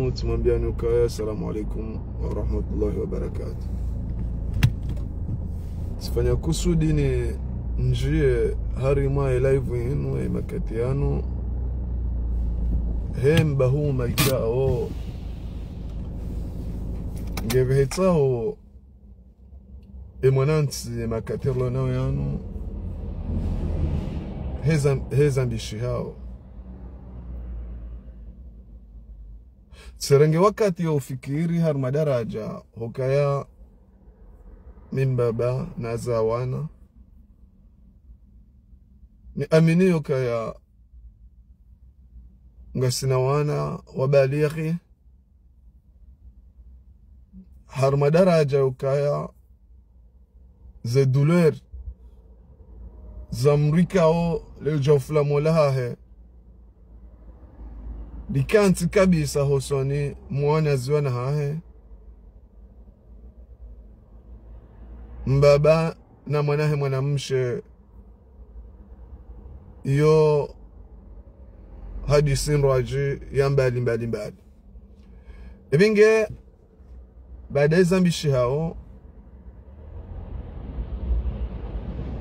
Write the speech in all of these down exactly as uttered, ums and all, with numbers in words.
Tsimwambiani ukaya, assalamu alaikum wa rahmatullahi wa barakatuh. Tsifanya kusudi ni ndjiye harimwa ye live yinu, ye makati yanu. He mbahu maikao. Ngepvehetsao e mwanantsi ye makati rilo nayo yanu. Heza, heza mbishihao. Tsirenge wakati ya ufikiri harimwa daraja hukaya mi mbaba naza wana. Niamini yukaya ngasina wana wabalighi. Harimwa daraja yukaya ze douleur za mdru ikao le djofula mola hahe likantsi kabisa hosoni mwa wanazi wana hahe. Mbaba na mwanahe mwanamshe, iyo hadisi ndrwadji ya mbali, mbali, mbali. Ipvinge, baada eza mbishihao,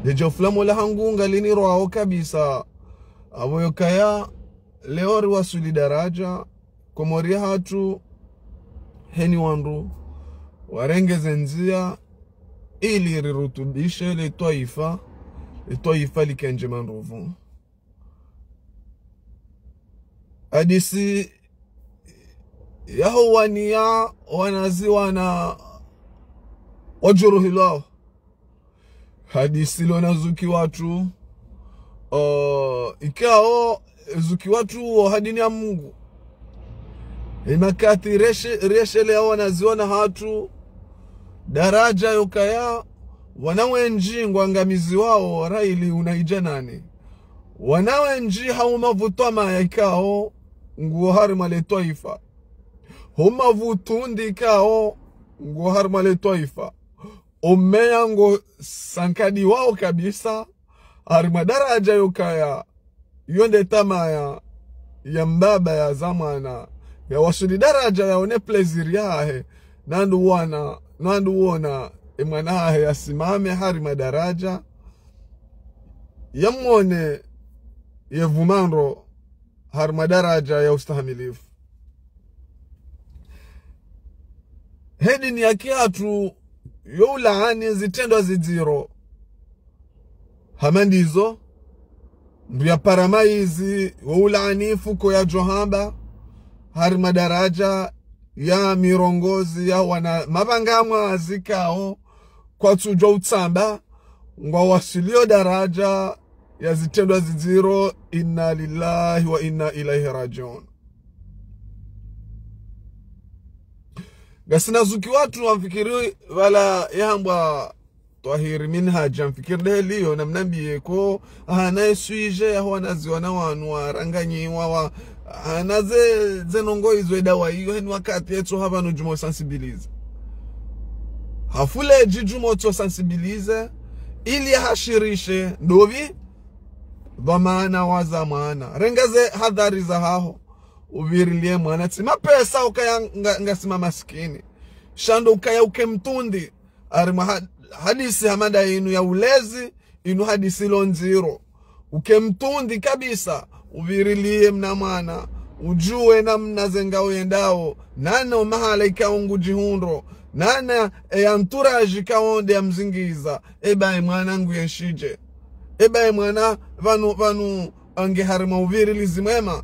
le djofula mola hangu ngalinirwao kabisa. Apvo yukaya leo riwaswili daraja, Komori hatru, heni wandru warenge ze ndzia ili rirutubishe le twaifa, le twaifa likentsi mandrovu. Hadisi yaho waniya wanazi wana wadjuruhilwao. Hadisi lona zuki watru, o, ikao zuki watru wo ha dini ya Mungu. Imakati reshe, reshele ya wanazi wana hatru, daraja yukaya wana wendji ngwangamiziwao raili unaidja nani. Wana wendji hauma vutwama ya ikao nguo harimwa le twaifa. Huma vutundi ikao nguo harimwa le twaifa. Omeya ngo sankadiwao kabisa, harimwa daraja yukaya, iyo nde tamaya ya mbaba yaza mwana, ya waswili daraja yaone plaisir yahahe, nandu wana, nandu wona, e mwana hahe yasimame harimwa daraja, yamwone yevumandro harimwa daraja ya ustahamilifu. He dini ya kihatru yo ulaani zitrendwa zidziro. Hama ndizo, mbuya parama izi, wo ulaani fuko ya djohamba, harimwa daraja ya mirongozi ya wana mapvanga mwazi ikao, kwatsudjwa utsamba, ngwawaswilio daraja ya zitrendwa zidziro, inna lillahi wa inna ilaihi rajiun. Ngasina zuki watru wamfikiri pvala yahambwa Twahiri Minhaj, amfikiri ndeheli iyo, namnambiye ko, hana eswije yaho wanazi wana wanu waranganyiwa, wa, hana ze, ze ndrongoo izo edawa iyo, heni wakati etso hapvanu djuma usensibilize. Hafule dji djuma utso sensibilize, ili yahashirishe, ndopvi, pvamwana waza mwana. Renga ze hadhari zahaho, upvirilie mwana. Tsi mapesa ukaya nga, ngasi mamasikini. Sha ndo ukaya uke mtrundi. Harimwa ha-, hadisi hama nda inu ya ulezi, inu hadisi lo ndziro. Uke mtrundi kabisa, upvirilie mna mwana, udjuwe namna ze ngao yendao, nana o mahala ikao ngudjihundro, nana e entourage ikao nde yamzingiza, eba e mwana nguyenshidje. Eba e mwana pvanu, pvanu ange harimwa upvirilizi mwema.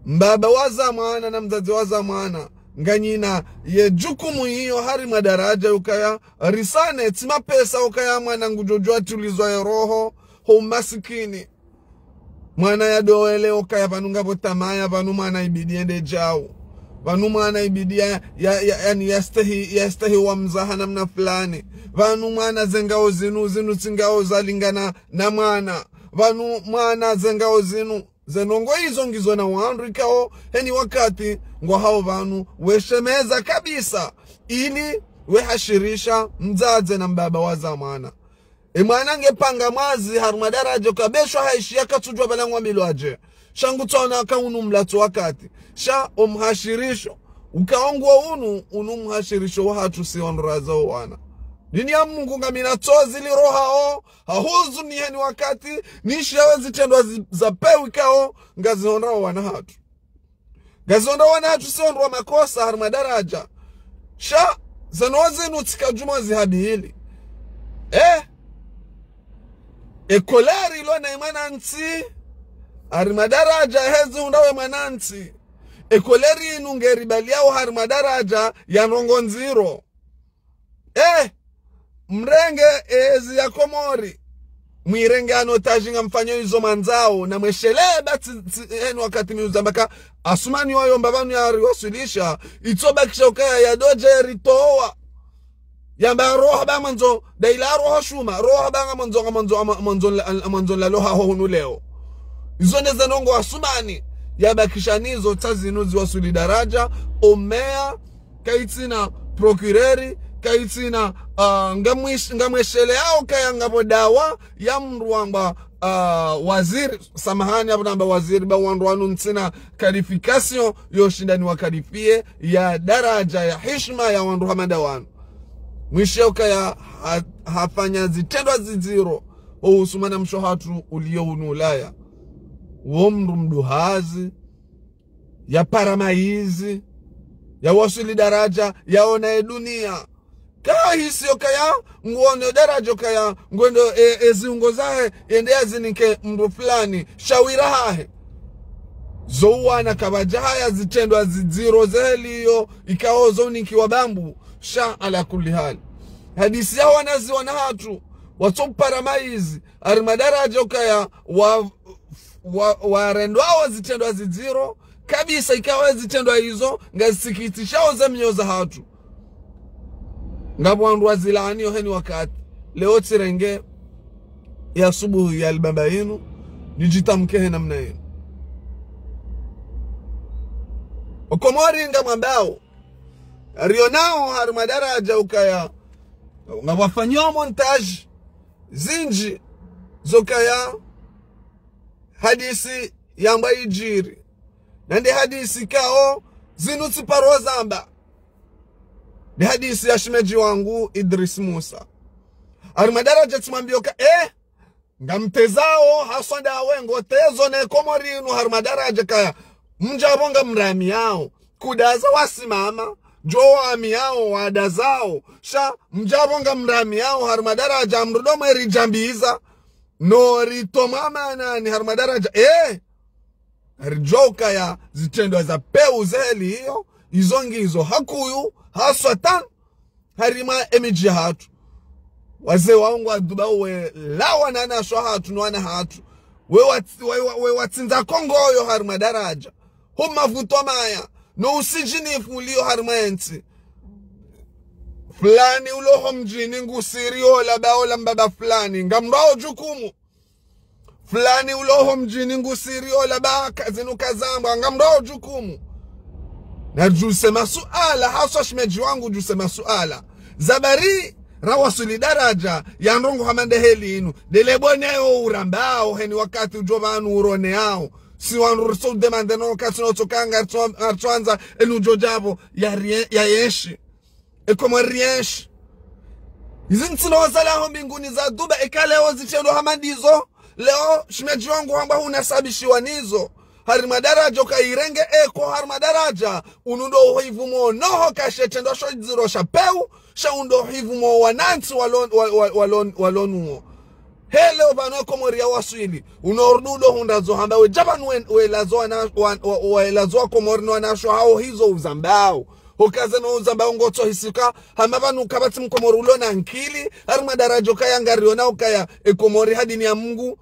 Mbaba waza mwana na mdzadze waza mwana, nganyina ye djukumu iyo harimwa daraja yukaya, risane, tsi mapesa ukaya mwana ngudjodjwa tulizwa ye roho, ho umasikini. Mwana yadowele ukaya pvanu ngapvo tamaya, pvanu mwana ibidi yende djau. Pvanu mwana ibidi ya, ya, ya, yani yastehi, yastehi wa mzaha namna fulani. Pvanu mwana ze ngao zinu, zinu tsi ngao zalingana na mwana. Pvanu mwana ze ngao zinu, ze ndrongoo izo ngizo na wandru ikao, heni wakati ngwahao pvanu, weshemeza kabisa, ili wehashirisha mdzadze na mbaba waza mwana. E mwana nge pvanga mwazi, harimwa daraja, kabeshwa haishiya katsudjwa pvala ngwambilwadje. Sha ngutsaona kaunu mlatso wakati. Sha o mhashirisho, Uka wo nguwo unu, unu mhashirisho wahatru si wandru razao wana. Dini ya Mungu ngamina tsozi lirohao, ha huzuni heni wakati, nishiyawe zitrendwa zi-, za pewu ikao, ngazihundrao wana hatru. Ngazihundrao wana hatru si wandru wa makosa, harimwa daraja. Sha, zanozi nutsi ka djumwa zihabili. Eh, e colère ilo na mwanantsi, harimwa daraja hezi hundrao mwanantsi. E colère inu ngeribaliao harimwa daraja ya ndrongoo ndziro. Eh, mrenge ezi ya Komori. Mwirenge ano taji ngamfanyo izo mwandzao, na mweshele ba tsi, tsi, heni wakati mi uzamba ka Asumani wayo mba pvanu yariwaswilisha, itsobakisha ukaya ya dodje ritowa. Yamba roha ba mwandzo, da ila roha shuma, roha ba nga mwandzo, nga mwandzo, nga mwandzo, nga mwandzo la roha ho hunu leo. Izo nde za ndrongoo Asumani, yabakisha nizo tsa zinu ziwaswili daraja, omeya, kaitsina procureur, kaitsina, ah, ngamwish-, ngamwesheleao kaya ngapvo dawa ya mndru wamba, ah, waziri, samahani, apvo namba waziri, ba wandru wanu ntsina qualification yo shinda niwakalifie ya daraja ya hishima ya wandru hama nda wanu. Mwisheo kaya ha-, hafanya zitrendwa zidziro, o usumana msho hatru ulio unu Ulaya. Wo mndru mduhazi, ya para maizi, ya waswili daraja, ya ona e dunia. Ka hisi yo kaya, nguono daraja kaya, ngwendo e, e ziungo zahe, yende ya zinike mndru fulani, shawira hahe. Zo wana kapvadja haya zitrendwa zidziro zeheli yo, ikao zo nikiwa bambu, sha ala kulli hali. Hadisi ya wanazi wana hatru, watso para maizi, harimwa daraja ukaya, wa, wa, warendwao zitrendwa zidziro, kabisa ikao zitrendwa izo, ngazisikitishao ze minyo za hatru. Ngapvo wandru wazilaani yo heni wakati. Leo tsirenge ya subuhi ya libamba inu, nidjitamke he namna inu. Okomori ngamwambao, rionao harimwa daraja ukaya, ngapvwafanyao montage, zindji, zokaya, hadisi yambwa idjiri. Nande hadisi kao, zinu tsi paro zamba. Ni hadisi ya shimedji wangu Idris Musa. Harimwa daraja tsimwambio ka, eh, ngamtezao, haswa ndawe ngotezo ne Komori inu harimwa daraja kaya. Mdjapvo ngamramiao, kudaza wasimama, djo wamiao, wadazao, sha, mdjapvo ngamramiao, harimwa daraja mrudo mweri djambiza, no ritomwa manani harimwa daraja, eh, ridjo ukaya zitrendwa za pewu zeheli iyo, izo ngizo hakuyu, haswa tan, harimwa emidji hatru. Wazee wao ngwaduba we lawa na wanasho hatru, no wana hatru. We watsi-, we, we, we watsindza kongoyo harimwa daraja. Ho mavuto maya, no usidjinifu ulio harimwa entsi. Fulani ulo ho mdjini ngusiri ola ba ola mbaba fulani, ngamrao djukumu. Fulani ulo ho mdjini ngusiri ola ba ka-, zinu kazambwa, ngamrao djukumu. Na djuse masuala, haswa shimedji wangu djuse masuala. Zabari, rawaswili daraja, ya ndrongoo hama ndeheli inu. Dele bone yo urambao, heni wakati udjo pvanu uroneao. Si wandru ritso udemande no wakati no tsoka ngaritswa-, ngaritsoandza, enu udjo djapvo, ya rie-, ya yenshi. Ekomori yenshi. Izi ntsino zalaho mbinguni zaduba eka leo zitrendwa hama ndizo. Leo shimedji wangu hamba hunasabishiwa nizo. Harimwa daraja ukairenge eko harimwa daraja. Unu ndo uhivu mo noho kashe trendwa sho dziro sha pewu. Sha undo uhivu mo wanantsi walon-, wa-, wa-, walon-, walonuo. He leo pvanu Komori ya waswili. Uno urdudo hundrazo hamba we djapvanu we, we lazo wana-, wa-, wa-, we lazo wa Komori no wanasho hao hizo uzambao. Hokaze no uzamba ungotso hisika, hama pvanu kapvatsi mkomori ulo na nkili, harimwa daraja ukaya ngariona ukaya, ekomori ha dini ya Mungu,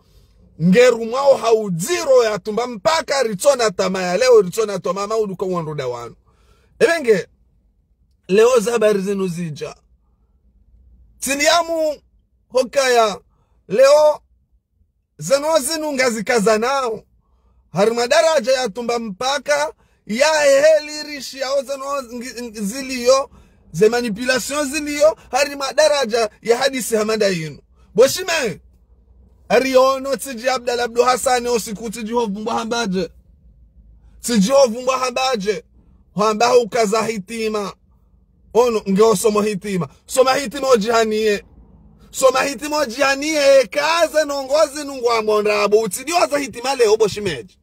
ngerumwao ha udziro ya tumba mpaka ritsona tama ya leo, ritsona tama maudu ka wandru nda wanu. Ebenge, leo za habari zinu zidja. Tsini yamu hokaya, leo zano zinu ngazikazanao. Harimwa daraja ya tumba mpaka ya heli rishi yao zano ngi-, ngi-, zilio, ze manipulation zilio, harimwa daraja ya hadisi hama nda yinu. Boshime, ariono tsidji Abdallah Abdou Hassane osiku tsidji hovumbwa hambadje. Tsidji hovumbwa hambadje. hwamba ukaza hitima. Ono, nge osoma hitima. Soma hitima udjihaniye. Soma hitima udjihaniye, eka ze ndrongoo zinu ngwambo ndrabo. Utsidiwaza hitima leo bo shemedji.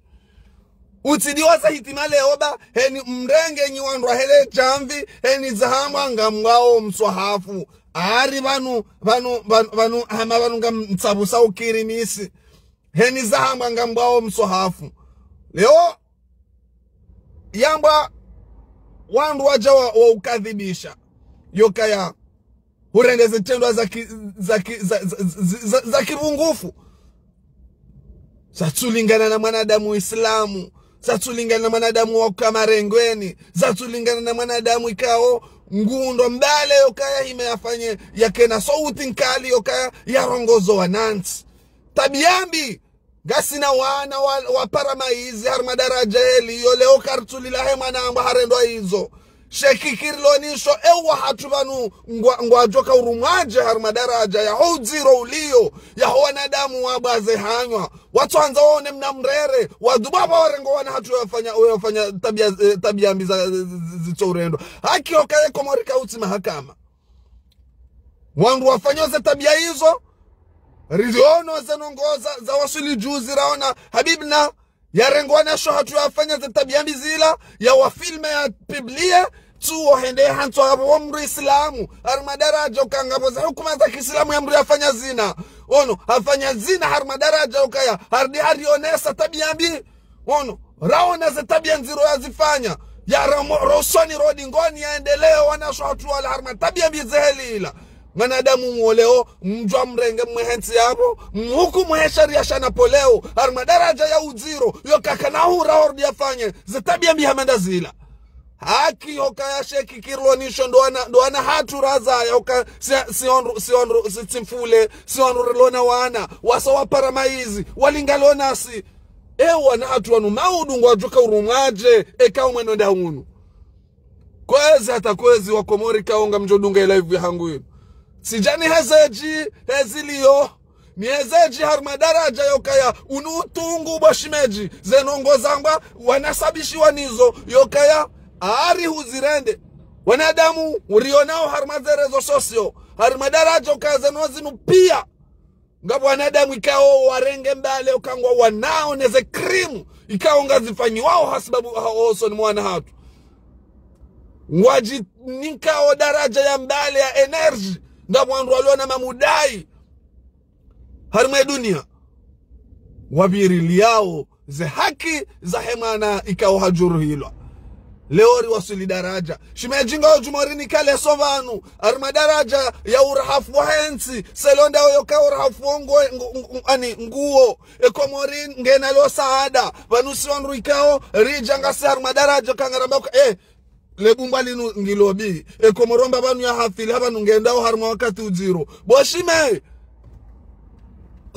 Utsidiwaza hitima leo ba, heni mrenge nyi wandru wa hele djamvi, heni zahambwa ngamwao mswahafu. Ari pvanu, pvanu, pvanu, pvanu, hama pvanu ngamtsabusa ukirimisi. Heni zahambwa ngamwao mswahafu. Leo, yambwa wandru wadja wa, wa ukadhibisha. Yokaya, hurende zitrendwa za ki-, za ki-, za, za, za, za, za kibungufu. Zatsulingana na mwanadamu Islamu. Zatsulingana na mwanadamu wa uka marengweni. Zatsulingana na mwanadamu ikao ngundo mbale yokaya hime yafanye yakena sauti nkali yokaya yarongozo wanantsi. Tabiya mbi, ngasina wana wa, wapara maizi, harimwa daradja yeliyo, leo kartsulilahe mwana hamba harendwa izo. Sheki kirilonisho, ewa hatru pvanu, ngwa, ngwadjoka urumwadje harimwa daradja, yaho udziro uliyo, yaho wanadamu wabwaze hanywa. Watsuandza waone mna mrere, wadubwa pva warengo wana hatru wafanya, wafanya tabiya, eh, tabiya mbi za, zi-, zi-, zitso urendwa. Haki hokaye Komori kautsi mahakama. Wandru wafanya ze tabiya izo, riliono ze ndrongoo za, za waswili juzi raona, Habibna, yarengwa na sho hatru yafanya ze tabiya mbi zila, ya wafilme ya publie, tsuwo hende hantswa hapvo wa mdru Islamu, harimwa daradja uka ngapvo ze hukuma za kiislamu ya mdru yafanya zina. Ono, hafanya zina harimwa daradja ukaya, harudi harionesa tabiya mbi. Ono, raona ze tabiya ndziro yazifanya. Ya ramo-, rosoni rodi ngoni yaendeleo wana sho hatru wala harimwa tabiya mbi zehelila. Mwanadamu mwoleo, mdjwa mrenge mwehe ntsi yapvo, mhukumu he sharia sha Napoleo, harimwa daradja ya udziro, yokaka na hura horudi yafanye, ze tabiya mbi hama nda zila. Haki hokaya sheki kirilonisho ndo wana, ndo wana hatru razaya hoka si, si ondru, si ondru, si tsimfule, si ondru rilona wana, wasa wapara maizi, walinga lonasi. Ewa wana hatru wanu maudu ngwadjoka urumwadje, eka umweno nda unu. Kwezi hata kwezi wa Komori kaonga mdjodunga e live ya hangu inu. Tsidjani hezeji, heziliyo. Ni hezeji harimwa daradja yokaya, unu utungu bo shemedji, ze ndrongoo zangwa, wanasabishiwa nizo, yokaya, ari huzirende. Wanadamu, urionao harimwa ze réseaux sociaux, harimwa daradja yokaya ze ndrongoo zinu piya. Ngapvo wanadamu ikao warenge mbale ukangwa wanao neze crime, ikao ngazifanyiwao hasibabu ha osoni mwa wana hatru. Ngwadji nikao daradja ya mbale ya énergie, ngapvo wandru waliona mamudai. Harimwa e duniya. Wapviriliyao ze haki zahe mwana ikao hadjuruhilwa. Leo riwaswili daradja. Shemedji ngawo djumwa rinikaleso pvanu. Harimwa daradja ya urahafu wahe ntsi. Selonda oyo ka urahafu wo ngo, ngo, ngo, ani, nguwo. E Komori ngena lo saada. Pvanu si wandru ikao, ridja ngasi harimwa daradja kangaramba uka, eh, le bumba linu ngilo bi. E Komori amba pvanu ya hafili, hapvanu ngendao harimwa wakati udziro. Bo shemedji,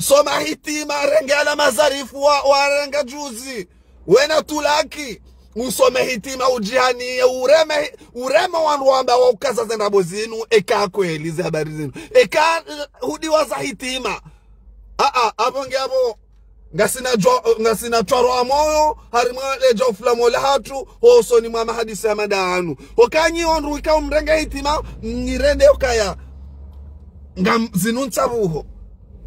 soma hitima, renge ala mazarifu wa, warenga juzi. Wena tulaki, usome hitima udjihaniye, ureme, ureme wandru wamba wa ukaza ze ndrabo zinu, eka kweli ze habari zinu. Eka, eh, hudiwaza hitima. A, a, apvo nge apvo, ngasina djo-, ngasina twaro wa moyo, harimwa ledja ufula mola hatru, hosoni mwa mahadisi ya madanu. Hokanyi wandru ikao mrenge hitima, mnirende ukaya. Ngam zinu ntsabuho.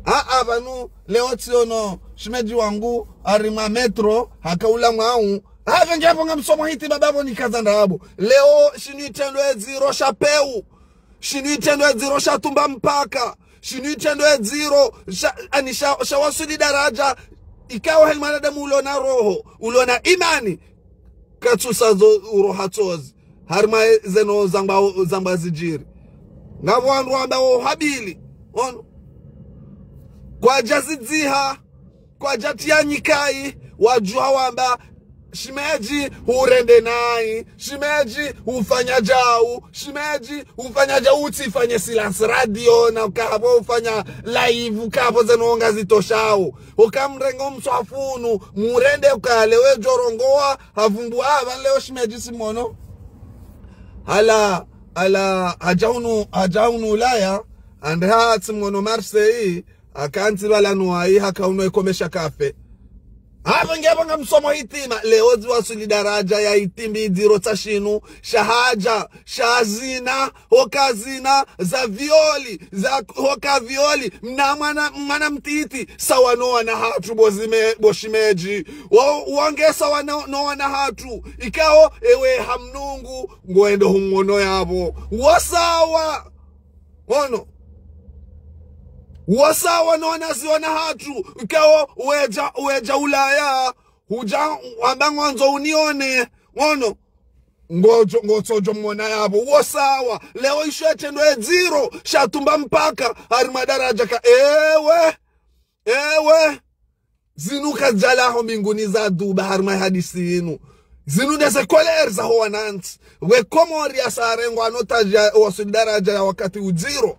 A, a, pvanu, leo tsiono, shemedji wangu, harimwa métro, hakaula mwau. Apvo nge apvo ngamsomo hitima babo nikaza ndrabo. Leo, shinu itrendwa edziro sha peu. Shinu itrendwa edziro sha tumba mpaka. Shinu itrendwa edziro sha, ani sha, sha waswili daradja. Ikao heli mwanadamu ulona roho, ulona imani. Katsusa zo uroha tsozi. Harimwa e zeno zangwa, zangwa zidjiri. Ngapvo wandru wamba wo habili. Ono. Kwadja zidziha. Kwadja tiya nyikai, wadjuha wamba, shemedji, hurende nayi, shemedji, hufanya djau, shemedji, hufanya djau, utsifanye silence radio, na kapvo ufanya live, kapvo zeno ngazitoshao. Uka mrenge mswahafu unu, murende ukaya le wedjo rongowa, havumbu apva leo shemedji simono. Hala, hala, hadja hunu, hadja hunu Ulaya, ande ha tsimwono Marseille, akantsi pvala nuwayi haka uno ekomesha kafe. Hapvo nge pvo ngamsomo hitima, leo ziwaswili daraja ya itimbi dziro tsa shinu, sha haja, sha zina, hoka zina, za violi, za hoka violi, mna mwana, mwana mtiti, sawa no wana hatru bo zime-, bo shimeji. Wo-, wonge sawa no, no wana hatru, ikao, ewe ha Mnungu, ngoendo hungono yapvo. Wo sawa. Ono. Wo sawa no wanazi wana hatru, ikao weja, weja Ulaya, huja wamba ngwandzo unione. Ono. Ngojo, ngotsojo mwona yapvo. Wo sawa. Leo isho ya trendo ye dziro, sha tumba mpaka, harimwa daraja ka, ewe. Ewe. Zinu kazijalaho mbinguni za duba harimwa ye hadisi inu. Zinu ndeze colère za ho wanantsi. We Komori ya sarengwa ano taja waswili daraja ya wakati udziro.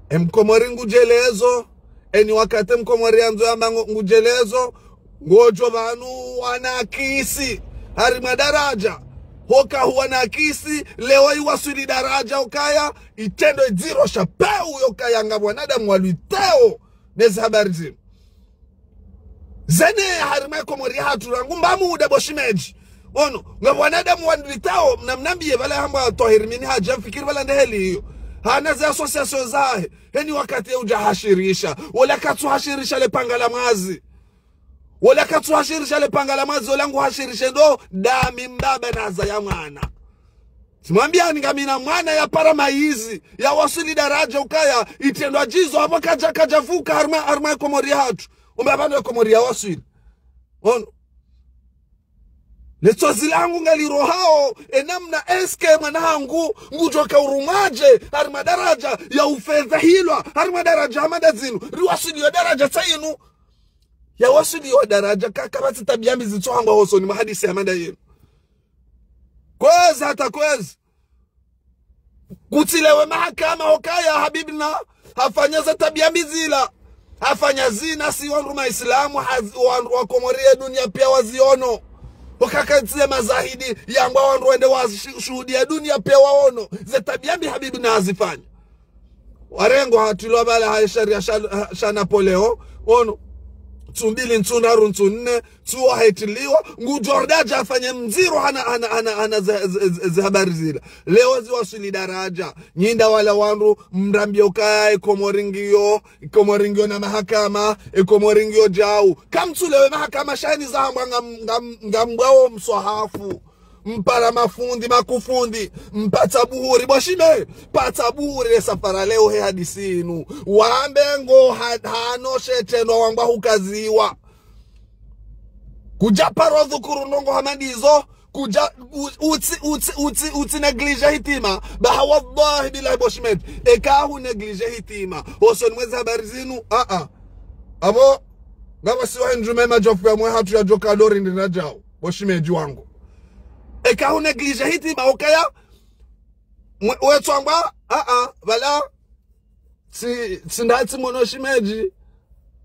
E Mkomori ngujelezo. Eni wakati Mkomori yandzo yamba ngo-, ngujelezo. Ngojo pvanu wanakisi. Harimwa daraja. Hoka huwanakisi. Leo iwaswili daraja ukaya. Itrendo idziro sha peu yokaya ngapvo wanadamu walwiteo. Nezi habari zinu. Zene harimwa ye Komori hatru rangu mba muda bo shimeji. Ono, ngapvo wanadamu wandilitao, mna mnambiye pvala hamba Twahiri Mini haja mfikiri pvala ndeheli iyo. Hana ze association zahe, heni wakati ye uja hashirisha. Wola katsu hashirisha le panga la mwazi. Wola katsu hashirisha le panga la mwazi, wola ngu hashirishe ndo, dami mbaba na za ya mwana. Tsimwambiyani ngamina mwana ya para mayizi, ya waswili daraja ukaya, itrendwa jizo, hapvo kaja, kaja vuka, harimwa, harimwa ye Komori hatru. Umbe hapvano ye Komori ya waswili. Ono. Letsozi langu ngalirohao, enamna eske mwana hangu, ngujo ka urumwaje, harimwa daraja, ya ufedhahilwa, harimwa daraja hama nda zinu, riwaswili yo daraja tsa inu. Ya waswili yo daraja, ka, kapvatsi tabiya mbi zitso hangwa hosoni mwa hadisi hama nda yinu. Kwezi hata kwezi. Kutsilewe mahakama hokaya Habibna hafanya ze tabiya mbi zila. Hafanya zina si wandru maislamu, haz-, wandru wa Komori ye dunia piya waziono. Hokaka tsiye mazahidi yangwa wandru wende wa shi-, shuhudi ye dunia piya waono. Ze tabiya mbi Habibna hazifanya. Warengo hatilwa pvala ha sharia sha, sha Napoléon, ono, ntsu mbili, ntsu ndraru, ntsu nne, ntsu wa hetiliwa, ngujo daraja afanye mdziro hana, hana, hana, hana ze, ze, ze, ze habari zila. Leo ziwaswili daraja, nyi nda wala wandru, mrambiye ukaya, e Komori ngiyo, e Komori ngiyo na mahakama, e Komori ngiyo jau. Kamtsulewe mahakama sha heni zahambwa ngam-, ngam-, ngambwawo mswahafu. Mpara mafundi, makufundi, mpatsa buhuri, bo shime, patsa buhuri le safara leo he hadisi inu. Wambe ngo ha-, hano sheteno wangwa hukaziwa. Kuja paro dhukuru ndrongo hama ndizo, kuja u-, utsi, utsi, utsi, utsi négligé hitima, baha wallahi billahi bo shime, eka hu négligé hitima. Hosoni mwa ze habari zinu, a, a. Apvo, ngapvasi wa hindru mema jofu ya mwe hatru ya joka lori ndi na jau. Bo shimeji wangu. Eka hu négligé hitima ukaya, mwe-, wetswangwa, a, a, pvala, tsi-, tsinda tsi mono shimeji,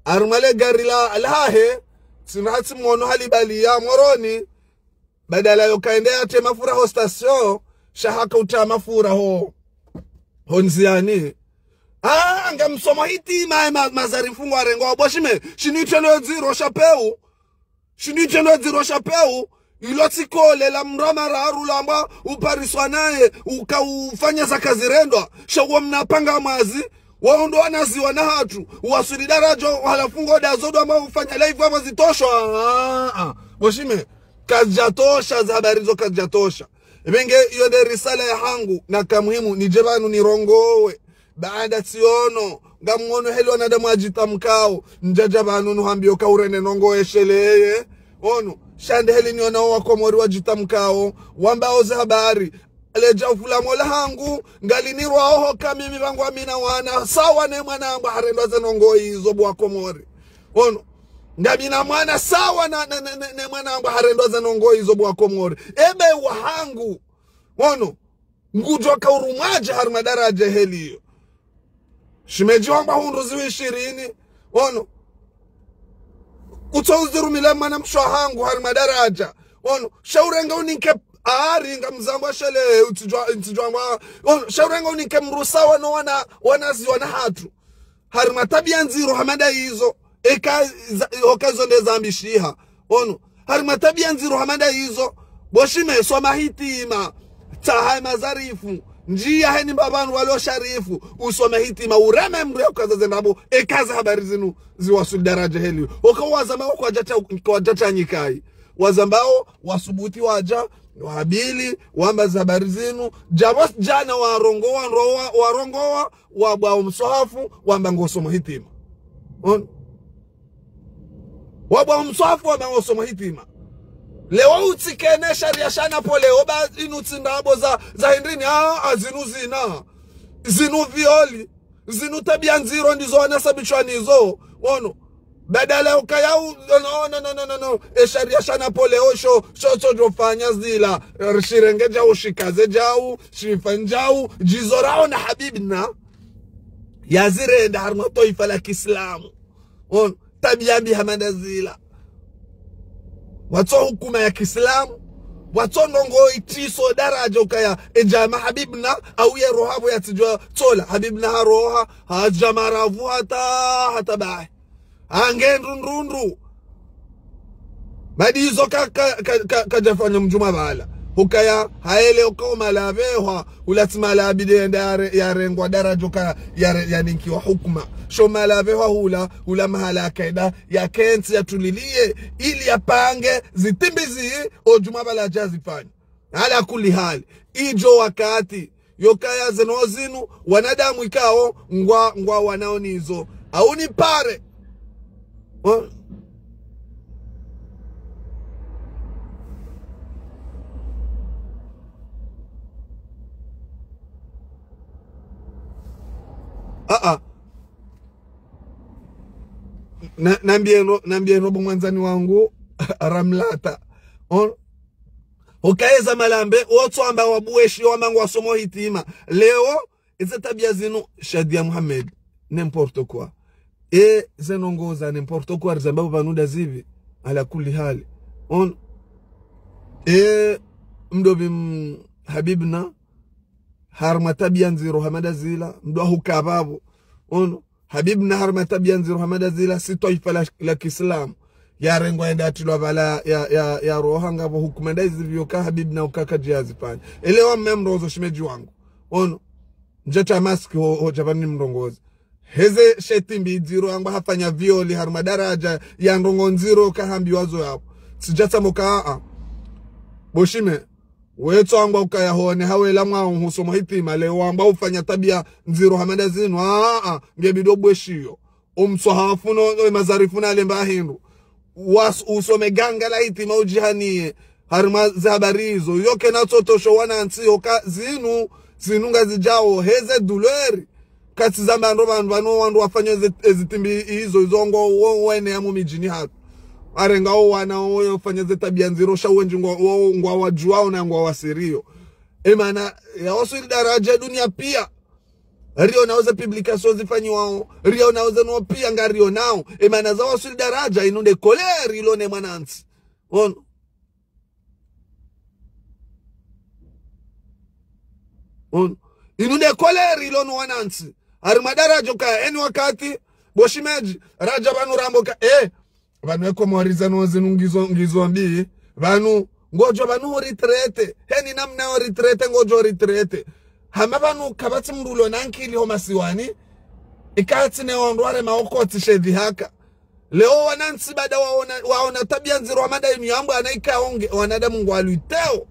harimwa le gari la, lahe, tsinda tsi mono halibali ya Moroni, badala yo kaende yatre mafura ho station, sha haka utra mafura ho, ho ndziani. A, ngamsomo hitima, ma-, mazari mfungo arengo, bo shime, shinu itrendo dziro sha peu, Shinu itrendo dziro sha peu, ilo tsikole la mndru wa mararu lambwa upariswa naye, uka ufanya zaka zirendwa, sha uwo mna panga mwazi, wao ndo wanazi wana hatru, waswili daraja, halafu ngo dazo ndo amba ufanya live apvo zitosho. Ah, ah. Bo shime, kazijatosha, za habari zo kazijatosha. Ebe nge, iyo nde risala ya hangu, na ka muhimu, nije pvanu nirongowe. Baada tsiono, ngamwono heli wanadamu wajitamkao, ndjaja pvanu nuhambiyo ka urende ndrongoo esheleye. Ono, sha nde heli niono wa Komori wajitamkao, wambao ze habari. Leja ufula mola hangu, ngalinirwao hoka mimi pvangu ngamina wana, sawa ne mwana hangu harendwa ze ndrongoo izo bo wa Komori. Ono, ngamina mwana sawa na, na, na, na, ne mwana hangu harendwa ze ndrongoo izo bo wa Komori. Ebe wa hangu. Ono, ngudjo ka urumwaje harimwa daraja heli iyo. Shimeji wamba hundru ziwi ishirini. Ono. Kutso uzirumile mwana mshe wa hangu harimwa daraja. Ono. Sha urenge uninke ari ngamzambwa shele utsidjwa, utsidjwa ngwa. Ono. Sha urenge uninke mdru sawa no wana, wanazi wana hatru. Harimwa tabiya ndziro hama nda izo. Eka za-, oka zo nde zambishiha. Ono, harimwa tabiya ndziro hama nda izo, bo Shime, soma hitima, tsaha mazarifu, ndjiya heni mbapvanu walo sharifu, usome hitima, ureme mndru ya ukaza ze ndrabo, eka ze habari zinu ziwaswili daraja heli. Oka wazambao kwadjatsa-, kwadjatsanyikayi. Wazambao wasubuti wadja, wabili, wamba ze habari zinu, djabo djana warongowa, warongowa, warongowa, wabwa omswahafu, wamba ngosoma hitima. Ono. Wabwa omswahafu, wamba ngosoma hitima. Leo utsikene sharia sha Napoléon, ba inu tsi ndrabo za, za hindrini, ah, ah, zinu zina. Zinu violi. Zinu tabiya ndziro ndizo wanasabishwa nizo. Ono. Badala ukaya u-, no, no, no, no, no, no. E sharia sha Napoléon sho, sho, sho djofanya zila. Shirenge djau, shikaze djau, shifa ndjau, djizo raona Habibna. Yazirenda harimwa twaifa la kiislamu. Ono, tabiya mbi hama nda zila. Watso hukuma ya kiislamu. Watso ndrongo itsiso daraja ukaya, edjama Habibna, au ye roha pvo yatsidjuwa tsola. Habibna haroha, hadja maravu hata, hata bahi. Hange ndrundrundru. Madizo ka, ka, ka, ka, kadjafanya mdjuma bala. Hukaya, haele uka o mahala pvehwa, hula tsi mahala bidi yende yare-, yarengwa daraja uka yare-, yaninkiwa hukuma. Sho mahala pvehwa hula, hula mahala yakaida, yakentsi yatuliliye, ili yapange, zitimbizi, o djuma bala djazifanya. Ala kulli hali, idjo wakati, yokaya zeno zinu, wanadamu ikao, ngwa, ngwa wanao nizo. Au ni pare. Wa-, ah, ah. Na, nambieno, nambieno bo mwandzani wangu, Ramlata. On, Ukaeza malambe, wotso amba wabuweshi, wamba ngwasoma hitima. Leo, eze tabiya zinu, Shadia Mohamed, n'importe quoi. E, ze ndrongo za n'importe quoi, rizamba pvanu nda zipvi, ala kulli hali. On, e, mdru bi m-, Habibna, harumwa tabiya ndziro hama nda zila, mdru ahuka pvapvo. On, Habibna harumwa tabiya ndziro hama nda zila, si twaifa la, la kiislamu. Yarengwa yende yatrilwa pvala ya, ya, ya roha ngapvo hukuma nda izi pvi yoka Habibna uka kadjazifanya. Elewa mme mrozo shemedji wangu. Ono. Ndjatsa maski ho, ho djapvani mrongozi. Heze shetimbi ndziro yangwa hafanya violi harumwa daraja ya ndrongo ndziro kahambiwa zo yapvo. Sidjatsa moka a. Bo shime. Wetso wamba ukaya hone hawela mwa husoma hitima leo wamba ufanya tabiya ndziro hama nda zinu, aa, ngebidi obweshiyo. Omswahafu no, no mazarifu na lemba hindru. Was-, usome ganga la hitima udjihaniye. Harumwa ze habari izo. Yoke na tsotosho wanantsi yoka zinu, zinu ngazidjao, heze douleur. Katsi zamba ndo pvanu pvanu wandru wafanya ze, ezitimbi izo, izo ngo wo, wene ya mumidjini hatru. Arenga wo wana wo yofanya ze tabiya ndziro sha wendji ngo, wo, ngwawadjuwao na ngwawasiriyo. Emana, yawaswili daraja dunia piya. Rionao ze publication zifanyiwao. Rionao ze no piya ngarionao. Emana zawaswili daraja inu nde colère ilo ne mwanantsi. Ono. Ono. Inu nde colère ilo no wanantsi. Harumwa daraja uka, eni wakati, bo shemedji, radja pvanu rambo ka, eh, pvanu e Komori zanu zinu ngizo, ngizo mbi, pvanu, ngodjo pvanu ho retraite, heni namna yo retraite, ngodjo retraite. Hama pvanu kapvatsi mdru ulo na nkili ho masiwani, ikatsi ne ondrware maokotsi shedhi haka. Leo wanantsi baada waona, waona tabiya ndziro hama nda inu yambwa na ika onge, wanadamu ngwalwiteo.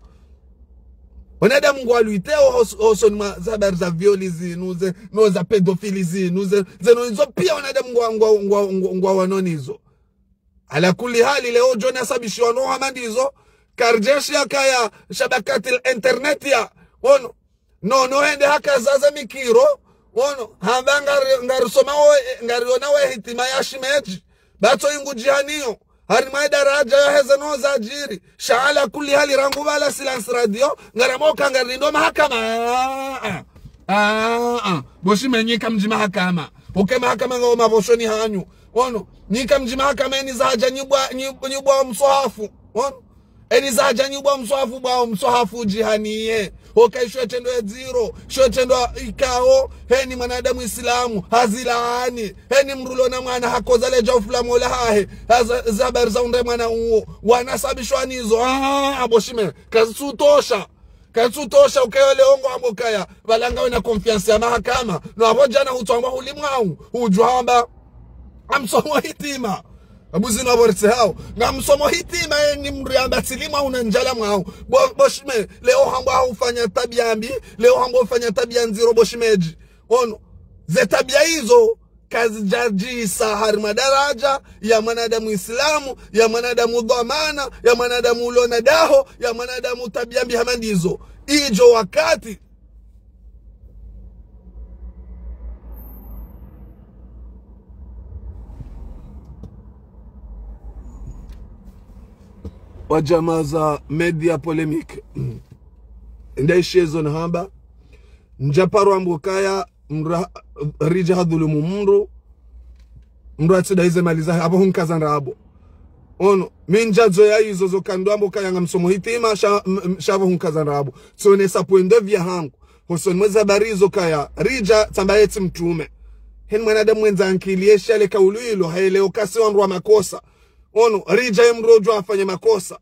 Wanadamu ngwalwiteo hos-, hosoni mwa ze habari za violi zinu, ze, no za pédophile zinu, ze, ze no izo piya wanadamu ngwa, ngwa, ngwa, ngwa, ngwawanao nizo. Ala kulli hali leo djo nasabishiwa no hama ndizo, karidjeshi yakaya shabakatil internet ya, ono, no, no hende haka zaza mikiro, ono, hamba ngari, ngarisoma wo, ngarionao e hitima ya shemedji, batso ingudjihaniyo, harumwa e daraja ya heze no zadjiri, sha ala kulli hali rangu pvala Silence Radio, ngaramoka ngarindo mahakama, ah, ah, ah, ah, bo shime nyi kamdji mahakama, uke mahakama ngao mapvoshoni hanyu, ono, nyi kamdji mahakama eni zahadja nyibwa, nyib-, nyibwa omswahafu, ono, Eni zadja nyi bwa mswahafu bwa mswahafu djihaniye. Oka isho etrendo edziro, isho etrendo ikao, heni mwanadamu Islamu, hazilaani, heni mdru ulo na mwana hakoza ledja ufula mola hahe, haza, ze habari za undre mwana uwo, wanasabishwa nizo, ah, abo shime, kazitsutosha. Kazitsutosha ukayo leo ngo abo kaya, pvala ngawe na confiance ya mahakama, no abo djana hutswangwa hulimwao, hudjwamba, ngamsomo hitima. Abu zinu abo ritsehao. Ngamsomo hitima eni mdru yamba tsilimwa una ndjala mwao. Bo, bo shime, leo hamba hufanya tabia mbi, leo hamba hufanya tabia ndziro bo shimedji. Ono, ze tabia izo, kazidjadjisa harimwa daraja ya mwanadamu Islamu, ya mwanadamu dhwamana, ya mwanadamu ulo na daho, ya mwanadamu tabia mbi hama ndizo. Idjo wakati wa djamaa za média polémique. Ndaishiye zo nahamba. Ndjaparwa mbo kaya mdru ha-, ridja hadhulumu mdru, mdru atsidahize mali zahe, abo hunkaza ndrabo. Ono, mi ndjadzoya izo zo kandwa mbo kaya ngamsomo hitima, sha, m-, m-, sha abo hunkaza ndrabo. Tsonesa point de vue yahangu. Hosoni mweza habari izo kaya, ridja tsamba yetsi mtrume. Heni mwanadamu mwendza ankili yesha le kaulu ilo, haeleo kasi wandru wa makosa. Ono, ridja ye mdru udjwa afanye makosa.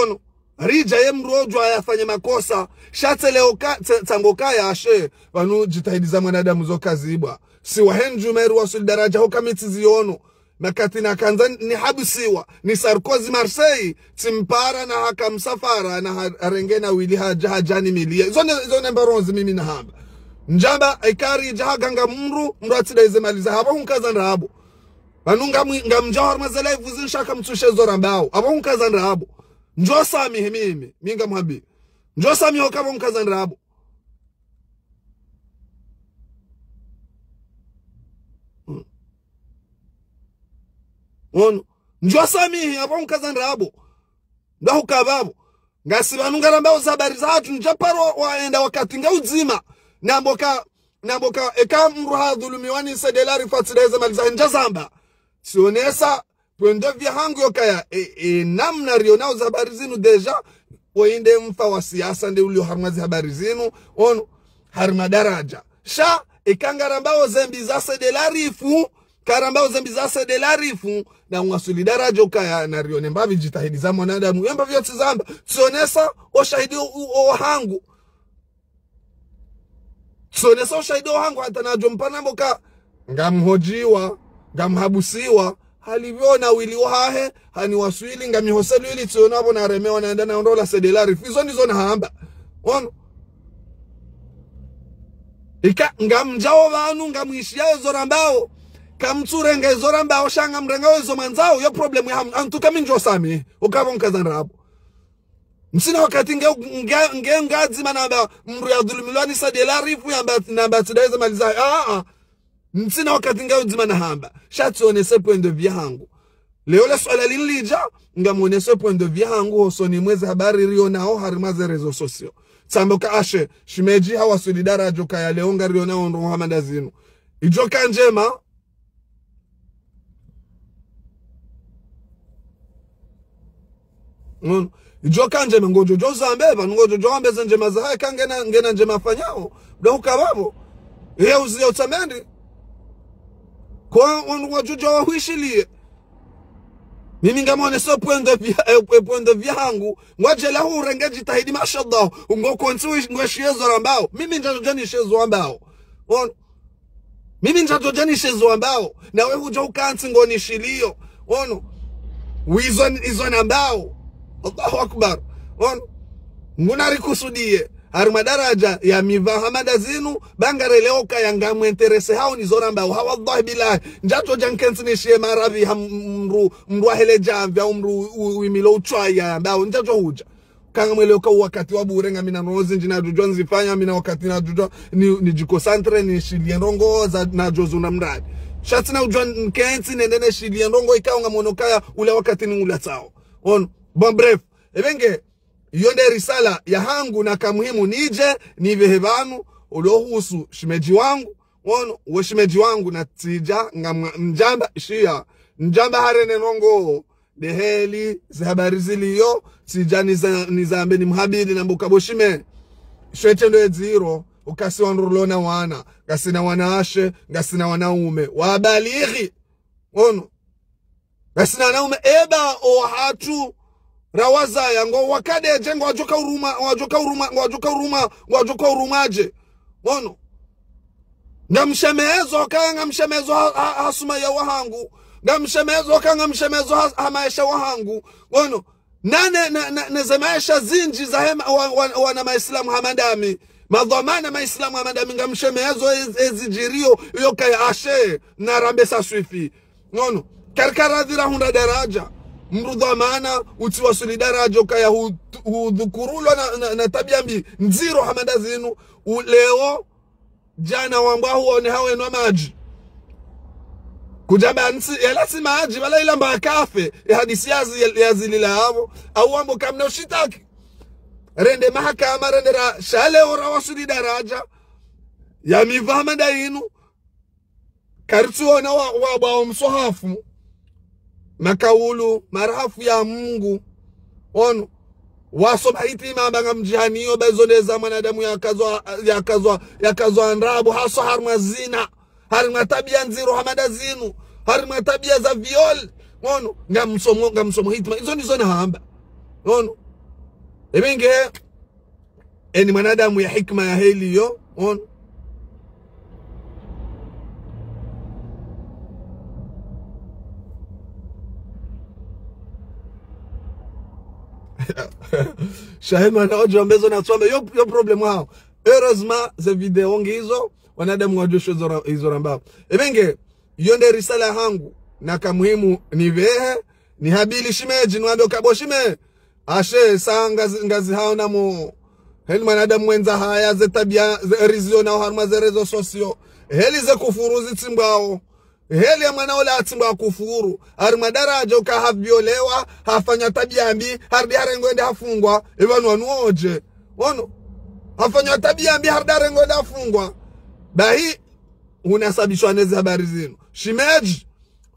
Ono, ridja ye mdru udjwa yafanye makosa. Sha tsi leo ka, tse, tsango kaya ashe, pvanu djitihadi za mwanadamu zo kazibwa. Si wahe ndjumeri wasuli daraja hoka mi tsiziono. Makati nakandza nihabusiwa, ni Sarkozy Marseille, tsimpara na haka msafara, na ha-, harenge na wili hadja, hadja ni miliya. Izo ne, izo ne mbaronzi mimi nahamba. Ndjamba, eka ridja haganga mdru, mdru atsidahize mali zahe, abo hunkaza ndrabo. Pvanu ngamwi-, ngamdjao harimwa ze live zinu sha kamtsushe zo rambao. Abo hunkaza ndrabo. Ndjo samihi mimi, mi ngamhwambi. Ndjo samihi oka abo hunkaza ndrabo. Mm. Ono. Ndjo samihi, abo hunkaza ndrabo. Ndahuka babo. Ngasi pvanu ngarambao ze habari zahatru, ndjaparo waenda wakati nga udzima. Namboka, namboka, eka mdru hadhulumiwa ni Said El Arif atsidahize mali zahe ndjazamba. Tsionesa, point de vue yahangu yokaya, e, e, namna rionao ze habari zinu déjà, oinde mfa wa siasa nde ulio harimwa ze habari zinu, ono, harimwa daraja. Sha, eka ngarambao ze mbi za Said El Arif, karambao ze mbi za Said El Arif, na ngwasuli daraja ukaya na rione mbapvi djitihadi za mwanadamu. Yemba pvyo tsizamba, tsionesa, oshahidi o, o, o wahangu. Tsionesa oshahidi o wahangu hata nadjo mpara namboka, ngamhodjiwa, ngamhabusiwa, halipviona wili wahahe, haniwaswili, ngamihoseli wili, tsiona abo naremewa naenda naondola Said El Arif. Izo ndizo nahamba. Ono. Ika, ngamdjao pvanu, ngamwishiya ezo rambao. Kamtsurenga ezo rambao, sha ngamrenga ezo mwandzao, yo problème yahamu, en tout cas mi ndjo samihi, oka abo hunkaza ndrabo. Ntsina wakati nge, nge, nge, ngadzima namba, mdru yadhulumilwa ni Said El Arif, yamba, namba tsidahize mali zahe, ah, ah. Ntsina wakati nge udzima nahamba. Sha tsionese point de vue yahangu. Leo le swala linu lidja, ngamwonese point de vue yahangu hosoni mweze habari rionao harimwa ze réseaux sociaux. Tsamboka ashe, shimedji hawasuli daraja kaya leo ngarionao ndrongo hama ndazinu. Idjoka ndjema. Mm. Idjoka ndjema, ngodjo djo zambe, pvanu ngodjo djo wambe ze ndjema zahahe ka ngena, ngena ndjema afanyao. Ndahuka babo. Iye uziye utsamendi. Kwa wandru wadjo djo wahwishiliye. Mimi ngamwonese point de vue, eh, eh, point de vue yahangu. Ngwadjela hurenge djitihadi, mashallah. Ngo kontsi wish-, ngwishiye zo rambao. Mimi ndjadjo dja nishiye zo rambao. Ono. Mimi ndjadjo dja nishiye zo rambao. Nawe hudja ukantsi ngo nishiliyo. Ono. Wizo, izo nambao. Allahu Akbar. Ono. Nguna rikusudiye. Harimwa daraja ya mi pva hama ndazinu, ba ngareleo kaya ngamwinterese hao nizo rambao. Ha wallahi billahi. Ndjadjo dja nkentsi nishiye marapvi ha m-, mdru, mdru ahele djamvi, au mdru u-, u-, wimilo utswaya yambao. Ndjadjo hudja. Ka ngamweleo ka wakati wa bure ngamina ndrongo zindji nadjo djo nzifanya, mina wakati nadjo djo ni, nidjiconcentre, nishiliye ndrongo za, nadjo zuna mradi. Sha tsina udjo nkentsi nende nishiliye ndrongo ikao ngamwono kaya ula wakati ni ula tsao. Ono. Bon, bref. Ebe nge, iyo nde risala yahangu naka muhimu nidje, nipvehe pvanu, ulo husu shimedji wangu, ono, we shimedji wangu natsidja, ngamwa-, ndjamba, shiya, ndjamba harene ndrongo, Ndeheli, ze habari ziliyo, tsidja niza-, nizambe nimhambili nambe uka bo shime. Shwe trendo edziro, uka si wandru rilo na wana, ngasina wanawashe, ngasina wanaume, wabalighi. Ono. Ngasina wanaume, eba owahatru, rawazaya, ngwawakadedje, ngwadjoka uruma, ngwadjoka uruma, ngwadjoka uruma, ngwadjoka uruma dje. Ono. Ngamshemezo, kaya ngamshemezo ha, ha, ha Sumaya wahangu. Ngamshemezo, kaya ngamshemezo ha, ha Maesha wahangu. Ono. Nane, na, na, na ze Maesha zindji za hema, wa, wa, wana Maislamu hama ndami. Madhwamana Maislamu hama ndami, ngamshemezo ez-, ezidjiriyo, iyo kaya ashe, narambe sa swifi. Ono, karikara dhira hundra daraja. Mdru dhwamana, utsiwaswili daraja, ukaya hu-, hudhukurulwa na, na, na tabiya mbi, ndziro hama nda zinu, u-, leo, djana wambwa huone hawenwa madji. Kudjamba ntsi, yala si madji, bala ila mba kafe, ye hadisi yazi-, yazilila hapvo, au wambo kamna ushitaki. Rende mahakama, rende ra, sha leo rawaswili daraja, ya miva hama nda inu, karitsuona wa, wa, wa mswahafu, makaulu, marahafu ya Mungu. Ono, wasoma hitima amba ngamdjihaniyo, ba izo nde za mwanadamu yakazwa, yakazwa, yakazwa ndrabo, haswa harimwa zina, harimwa tabiya ndziro hama nda zinu, harimwa tabiya za viol. Ono, ngamsomo, ngamsomo hitima, izo ndizo nahamba. Ono, ebenge, eni mwanadamu ya hikima ya heli yo, ono. Sha heli mwana wadjo wambe zo na tswambe, yo, yo problème hao. Heureusement, ze video ngizo, wanadamu wadjo sho izo ra-, izo rambao. Ebenge, yo nde risala hangu, na ka muhimu ni vehe, ni habili shimedji, ni wambe uka bo shime. Ashe, sa ngazi, ngazi haona mo. Heli mwanadamu wendza haya, ze tabiya, ze rizio nao harumwa ze réseaux sociaux. Heli ze kufuru zitsimbwao. Heli ya mwana ola atsimbwa kufuru. Harimwa daraja uka haviolewa, hafanya tabiya mbi, harudi harengwa ende hafungwa. Epvanu wanu wodje. Ono. Hafanya tabiya mbi, harudi harengwa ende hafungwa. Bahi, unasabishwa nezi habari zinu. Shimedji,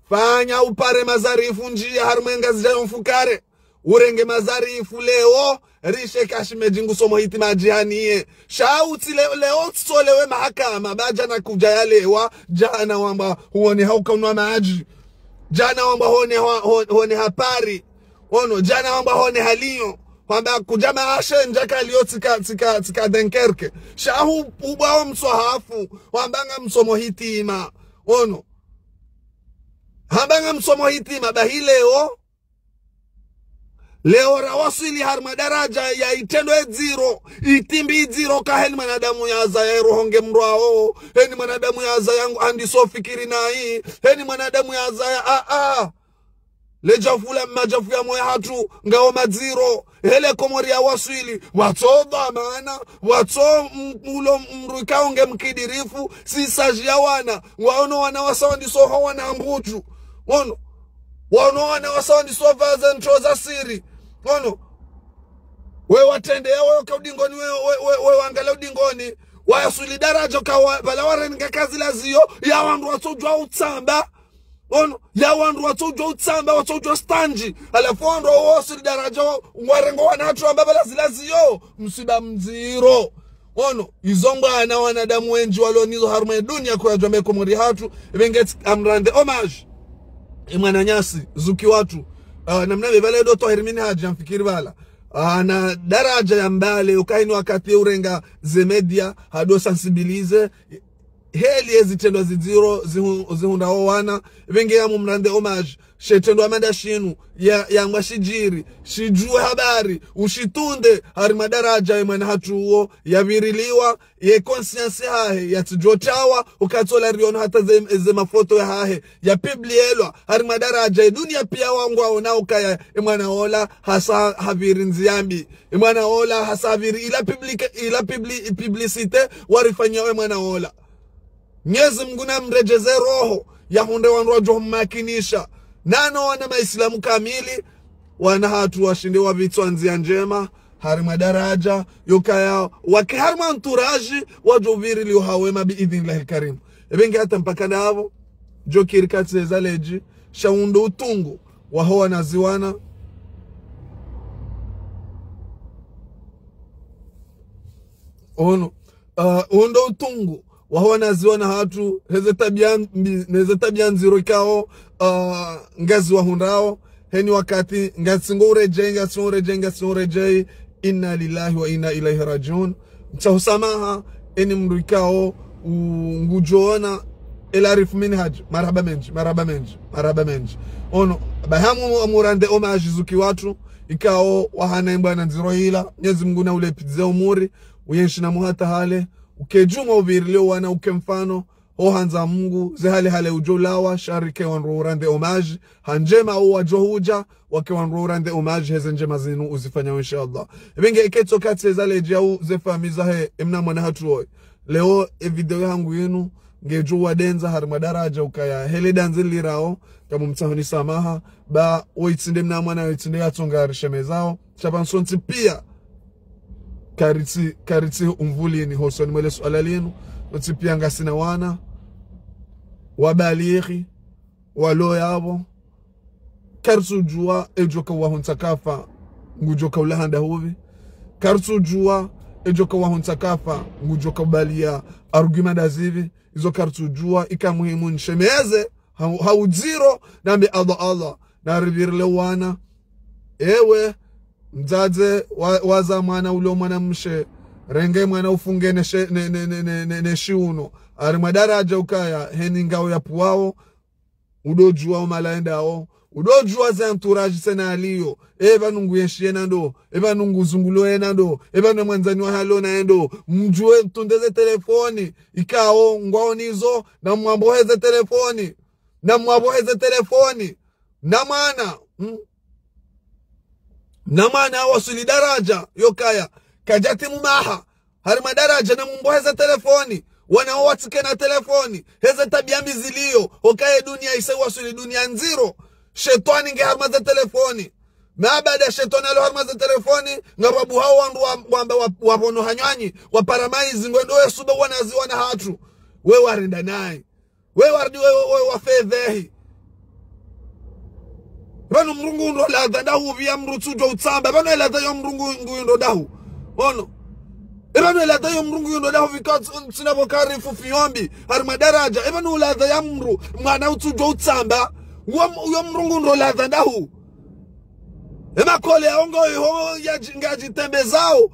fanya upare mazarifu ndjiya harimwa engazidja yo mfukare. Urenge mazarifu leo, rishe ka shimedji ngusomo hitima adjihaniye. Sha utsi le-, leo tsolewe mahakama, ba djana kudja yalewa, djana wamba huone hauka unwa madji. Djana wamba huone ha-, huone, huone ha Paris. Ono, djana wamba huone ha Lyon. Wamba kudja maashe ndjaka Lyon tsika, tsika, tsika Dunkerque. Sha hu-, ubwao mswahafu, wamba ngamsomo hitima. Ono. Hamba ngamsomo hitima, bahi leo. Leo rawaswili harimwa daraja ya itrendo edziro, itimbi idziro ka heni mwanadamu yazaya eroho nge mrwao, heni mwanadamu yazaya ngu andiso fikiri nayi, heni mwanadamu yazaya, a, a. Le djafu la, madjafu ya moyo hatru, ngao madziro, hele Komori ya waswili, watso dhwamana, watso m-, ulo mdru ikao nge mkidirifu, si saji ya wana, waono wana wasawa ndiso ho wana ambudju. Ono, waono wana wasawa ndiso pvaze ntro za siri. Ono, we watrende ya we uka udingoni, we, we, we, we wangala udingoni, wayaswili daraja uka wa, pvala warenga kazi laziyo, ya wandru watsodjua utsamba. Ono, ya wandru watsodjua utsamba, watsodjua standji. Halafu wandru wawo waswili daraja wa, warengo wana hatru amba pvala zilaziyo. Msiba mdziro. Ono, izo mbwana wanadamu wendji walo nizo harumwa ye dunia kuyadjua me Komori hatru. Ipvenge tsi, am rendre hommage. E mwananyasi, zuki watru. Ah, namna pve pvale ndo Twahir Minhaj yamfikiri pvala. Ah, na daraja ya mbale, uka heni wakati urenga ze média, hado sensibiliser. Heli ezitrendwa zidziro zihu-, zihundrao wana, ipvenge ya mumrendre hommage, she trendwa manda shinu, ya, ya ngwa shidjiri, shidjue habari, ushitunde, harimwa daraja ye mwana hatru uwo, yapviriliwa, ye conscience yahahe, yatsidjotrawa, ukatsola riono hata ze, ze mafoto yahahe, yapublielwa, harimwa daraja ye dunia pia wangwaonao ukaya, e mwana ola, hasa haviri ndziya mbi. E mwana ola, hasa haviri ila public-, ila publi-, publicité, warifanyia e mwana ola. Mnyezi Mngu namredjeze roho, yahundre wandru wadjo mmakinisha. Nano wana maislamu kamili, wana hatru washinde wapvitswa ndziya ndjema, harimwa daraja, yukaya, wake harimwa entourage, wadjo pviriliwa ha wema bi idhnillahil karim. Ipvenge hata mpaka ndapvo, djo kiri katsi eza ledji, sha undo utungu, waho wanaziwana. Ono. Uh, uwo ndo utungu waho wanaziwana hatru, heze tabia mbi, neze tabia ndziro ikao, uh, ngaziwahundrao, heni wakati, ngasi ngo uredjei, ngasi ngo uredjei, ngasi ngo uredjei, inna lillahi wa inna ilaihi rajiun. Mtsaho samaha, eni mndru ikao, u-, ngudjoona, El Arif Minhaj, marahaba mendji, marahaba mendji, marahaba mendji. Ono, bahamu amurande hommage Zuki watru, ikao wahana imbwana ndziro hila, Mnyezi Mungu na ulepvize umuri, uyenshi na muhata hale, uke djumwa uvirile wana uke mfano, ho handza Mungu, ze hale hale udjo lawa, sha rike wandru urande hommage, ha ndjema uwadjo hudja, wake wandru urande hommage, heze ndjema zinu uzifanyao inshallah. Ebe nge ike tso katsi eza ledji au ze famiyi zahe, emna mwana hatru oyi. Leo, e video yahangu yinu, ngedjo wadendza harimwa daradja ukaya, hele dandzi lirao, kamu mtsahoni samaha, ba, wo itsinde mna mwana, wo itsinde yatsonga arishemezao, sha pvanu sontsi pia, karitsi, karitsi umvulini, hosoni mwele suala linu, sontsi pia ngasina wana, wabalighi, walo yapvo, karitsudjua edjoka wahuntsa kafa, ngudjoka ulaha ndahupvi. Karitsudjua edjoka wahuntsa kafa, ngudjoka ubalia arguments ndazipvi. Izo karitsudjua, ika muhimu nishemeze, ha, ha udziro, nambe Allah, Allah. Na rivirile wana. Ewe, mdzadze, wa, waza mwana ulo mwana mshe, renge mwana ufunge ne she-, ne, ne, ne, ne, ne, ne shiuno. Harimwa daradja ukaya, heni ngao ya pvuao, udodjua umala endao, udodjua ze entourage tsena aliyo, epvanu ngu yenshi yena ndo, epvanu ngu zungulo yena ndo, epvanu mwandzani wahe alo naye ndo, mdjue mtunde ze telefoni, ikao ngwao nizo, na mwambohe ze telefoni, na mwambohe ze telefoni, na mwana, mm? Na mwana wasuli daradja, yokaya, kadjatimu maha, harimwa daradja na mumbohe ze telefoni, wana wo watsike na telefoni, heze tabia mbi ziliyo, okaye dunia isa wasuli dunia ndziro, shetwani nge harimwa ze telefoni. Na baada shetwani alo harimwa ze telefoni, ngapvo hao wandru wa, wamba wa, wapvono hanywanyi, wapara maizi, ngwendo wesube wanaziwana hatru, we warenda nayi. We warudi we, we, we wafedhehi. Pvanu mndru ngu ndo ladha ndahu pvia mndru tsudjua utsamba. Pvanu eladha yo mndru ngu, ngu ndo ndahu. Ono. Pvanu eladha yo mndru ngu ndo ndahu pvika ts-, tsina pvo karifu fiombi. Harimwa daradja. Pvanu ladha ya mndru. Mwana utsudjua utsamba. Uwo m-, uyo mndru ngu ndo ladha ndahu. Emakole ya ongo iho ya dji-, nga djitembezao.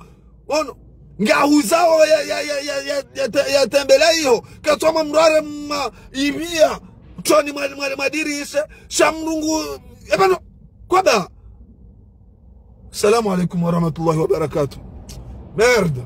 Ono, ngahuzao ya, ya, ya, ya, ya, ya te-, ya tembele iho. Katsoma mrare mma ibia. Tsoni mwa, mwa, mwa dirisha. Sha mndru ngu, epvanu, kwaba. Assalamu alaikum warahmatullahi wabarakatuh. Merde.